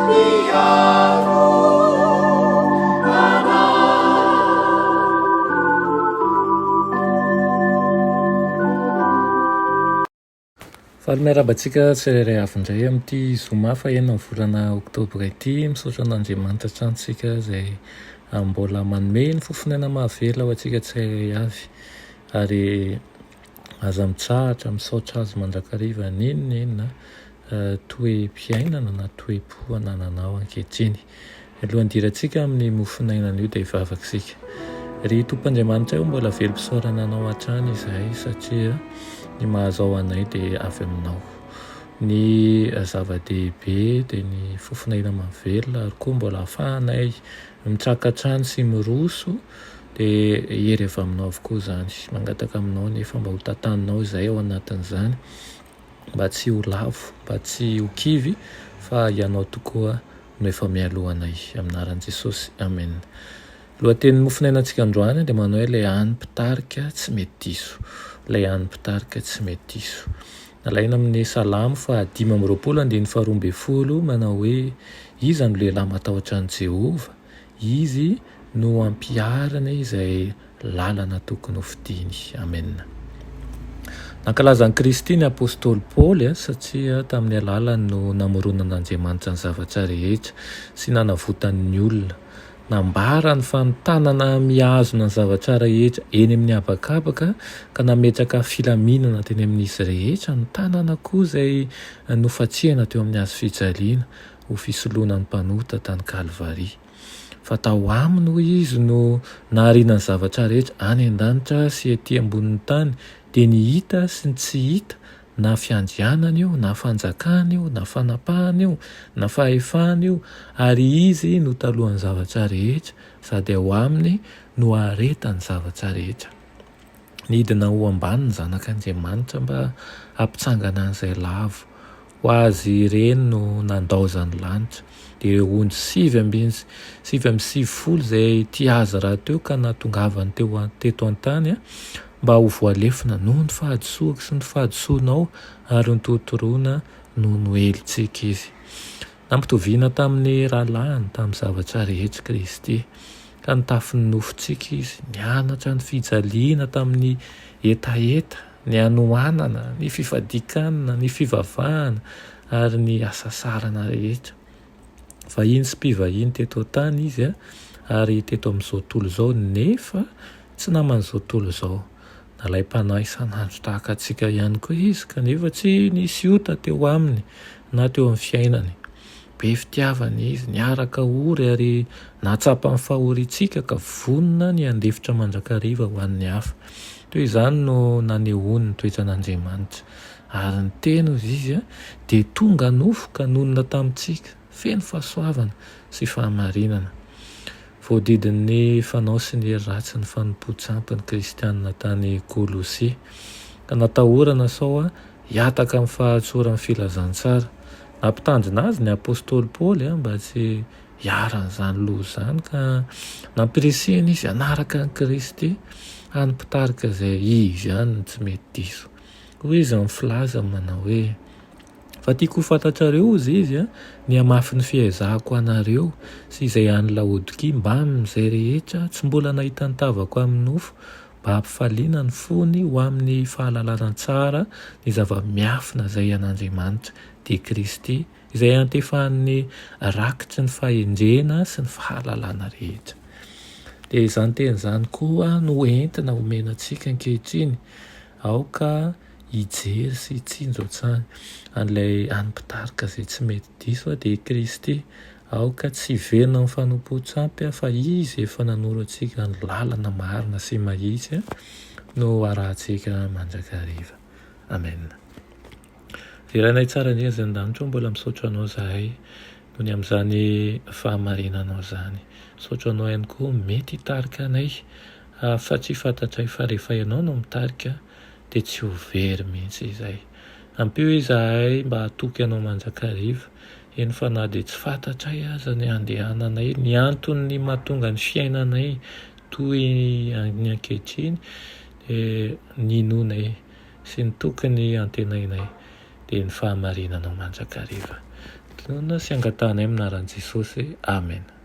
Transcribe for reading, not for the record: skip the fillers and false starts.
Mpiaro anay. Faly miarahaba antsika tsirairay avy indray amin'ity zoma fahenina ny volana oktobra ity. Misaotra an'Andriamanitra hatrany isika izay mbola manome ny fofon'aina mahavelona ho antsika tsirairay avy. Ary aza mitsahatra misaotra Azy mandrakariva n'inon'inona toe-piainana na toe-po anananao ankehitriny. Alohan'ny hidirantsika amin'ny mofon'aina anio dia hivavaka isika. Ry Tompo Andriamanitray o, mbola velom-pisaorana Anao hatrany izahay satria ny mahazao anay dia avy Aminao. Ny zava-dehibe dia ny fofon'aina mahavelona ary koa mbola ahafahanay mitraka hatrany sy miroso dia hery avy Aminao avokoa izany. Mangataka Aminao anefa mba ho tantaninao izahay ao anatin'izany. mba tsy ho lavo, mba tsy ho kivy fa Ianao tokoa no efa mialoha anay. Amin'ny anaran'i Jesosy, Amen. Lohatenin'ny mofonainantsika androany dia manao hoe ilay hany mpitarika tsy mety diso. Ilay hany mpitarika tsy mety diso. Nalaina amin'ny Salamo faha 25 andininy faha 12 manao hoe Iza no lehilahy matahotra an'i Jehovah? Izy no ampihariny izay lalana tokony ho fidiny. Amena. Nankalaza an'i Kristy ny apostoly Paoly satria tamin'ny alalany no namoronan'Andriamanitra ny zavatra rehetra sy nanavotany ny olona. Nambarany fa ny tanana mihazona ny zavatra rehetra eny amin'ny habakabaka ka nametraka filaminana teny amin'izy rehetra ny tanana koa izay nofatsihana teo amin'ny hazo fijaliana ho fisoloana ny mpanota tany Kalvary. Fa tao aminy, hoy izy, no nahariana ny zavatra rehetra any an-danitra sy ety ambonin'ny tany, dia ny hita sy ny tsy hita, na fiandrianana io, na fanjakana io, na fanapahana io, na fahefana io, ary izy no talohan'ny zavatra rehetra, sady ao aminy no aharetan'ny zavatra rehetra. Nidina ho ambany ny Zanak'Andriamanitra mba hampitsangana an'izay lavo. Ho azy ireny no nandaozan'ny lanitra. Dia ireo ondry 99 izay tia azy rahateo ka nahatongavany teo teto an-tany mba ho voalefona noho ny fahadisoako sy ny fahadisoanao ary notorotoroina noho ny helotsika izy. Nampitoviana tamin'ny rahalahiny tamin'ny zavatra rehetra Kristy, ka nitafy ny nofontsika Izy, nianatra ny fijaliana tamin'ny hetaheta, ny hanoanana, ny fifadian-kanina, ny fivavahana ary ny hasasarana rehetra. Vahiny sy mpivahiny teto an-tany Izy ary teto amin'izao tontolo izao, nefa tsy naman'izao tontolo izao. Nalaim-panahy isan'andro tahaka antsika ihany koa izy, kanefa tsy nisy ota teo aminy na teo amin'ny fiainany. Be fitiavana izy, niaraka ory ary nahatsapa ny fahoriantsika ka vonona ny handefitra mandrakariva ho an'ny hafa. Toy izany no nanehoany ny toetran'Andriamanitra. Ary ny Teny, hoy izy, dia tonga nofo ka nonina tamintsika, feno fahasoavana sy fahamarinana. Voadidin'ny fanao sy ny hery ratsin'ny fanompoan-tsampy ny Kristianina tany Kolosia, ka natahorana sao hihataka amin'ny fahatsoran'ny filazantsara. Nampitandrina azy ny apostoly Paoly mba tsy hiharan'izany loza izany, ka nampirisihiny izy hanaraka an'i Kristy, hany mpitarika izay izy ihany no tsy mety diso. Hoy izy amin'ny filazany manao hoe. Fa tiako ho fantatrareo, hozy izy, ny hamafin'ny fiezahako anareo sy izay any Laodikia mbamin'izay rehetra tsy mbola nahita ny tavako amin'ny nofo, mba hampifaliana ny fony ho amin'ny fahalalana tsara ny zava-miafina izay an'Andriamanitra, dia Kristy, izay antefan'ny rakitry ny fahendrena sy ny fahalalana rehetra. Dia izany teny izany koa no entina omena antsika ankehitriny. Aoka hijery sy hitsinjo hatrany an'ilay hany mpitarika izay tsy mety diso dia i Kristy. Aoka tsy hiverina amin'ny fanompoan-tsampy fa Izy efa nanoro antsika ny lalana marina sy mahitsy no harahantsika mandrakariva. Amen. Ry Rainay tsara indrindra izay an-danitra ô, mbola misaotra Anao izahay noho ny amin'izany fahamarinanao izany. Misaotra Anao ihany koa mety hitarika anay fa tsy fantatray fa rehefa Ianao no mitarika dia tsy ho very mihitsy izay. Ampio izahay mba hatoky Anao mandrakariva, eny fa na dia tsy fantatray aza ny handehananay, ny anton'ny mahatonga ny fiainanay toy ny ankehitriny, dia ny inoanay sy ny tokony antenainay dia ny fahamarinanao mandrakariva. Tonona sy angatahanay amin'ny anaran'i Jesosy. Amena.